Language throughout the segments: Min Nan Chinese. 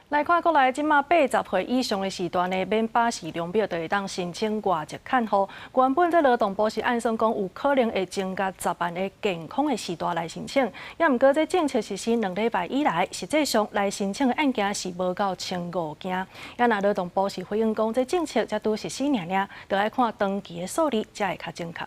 來看國內這馬80歲以上的序大呢，免巴士量表就會當申請外籍看護。原本這勞動部是按算講有可能會增加10萬個健康的序大來申請，也毋過這政策實施2禮拜以來，實際上來申請的案件是無到1500件。也若勞動部是回應講，這政策才拄實施爾爾，著愛看長期的數字才會較準確。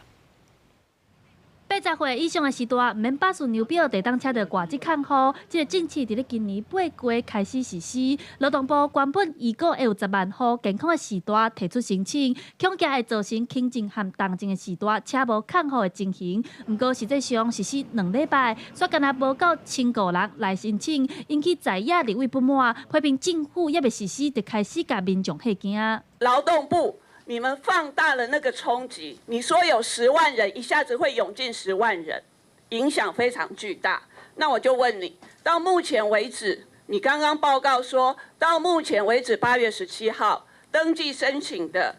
80歲以上的序大，毋免巴士量表，就當請著外籍看護。這個政策佇咧今年8月開始實施。勞動部原本預估會有10萬戶健康的序大提出申請，恐驚會造成輕症和重症的序大請無看護的情形。毋過實際上實施2禮拜，煞干焦無夠1500人來申請，引起在野立委不滿，批評政府猶未實施就開始共民眾嚇驚。勞動部，你們放大了那個衝擊，你說有十萬人一下子會湧進十萬人，影響非常巨大。那我就問你，到目前為止，你剛剛報告說到目前為止8月17號登記申請的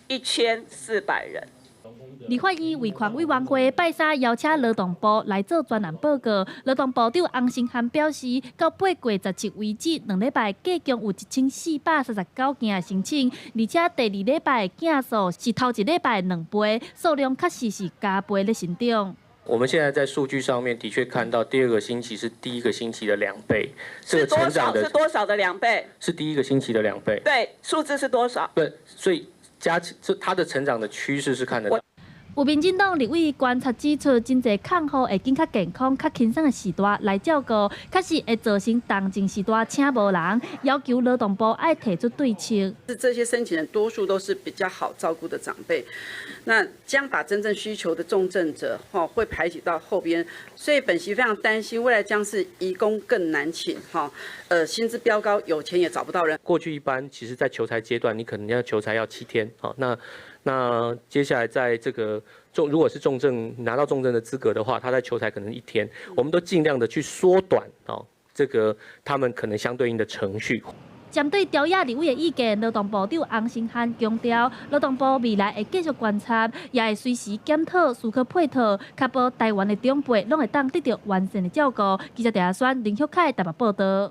1400人。立法院維權委員會拜三邀請勞動部來做專案報告。勞動部長洪申翰表示，到8月17為止，2禮拜計共有1439件的申請，而且第二禮拜的件數是頭一禮拜2倍，數量確實是加倍咧成長。我們現在在數據上面的確看到第二個星期是第一個星期的兩倍，這個成長的是多少的兩倍？是第一個星期的兩倍。對，數字是多少？對，所以加這它的成長的趨勢是看得到。有民進黨立委觀察指出，真濟看護會揀較健康、較輕鬆的序大來照顧，確實會造成重症序大請無人，要求勞動部愛提出對策。是這些申請人多數都是比較好照顧的長輩，那將把真正需求的重症者，哈，會排擠到後邊，所以本席非常擔心未來將是移工更難請，哈，薪資飆高，有錢也找不到人。過去一般其實，在求才階段，你可能要求才要7天，好，那接下來在這個重，如果是重症拿到重症的資格的話，他在求才可能一天，我們都盡量的去縮短哦，這個他們可能相對應的程序。針對朝野立委的意見，勞動部長洪申翰強調，勞動部未來會繼續觀察，也會隨時檢討，思考配套，確保台灣的長輩攏會當得到完善的照顧。記者鄭阿宣、林旭凱台北報道。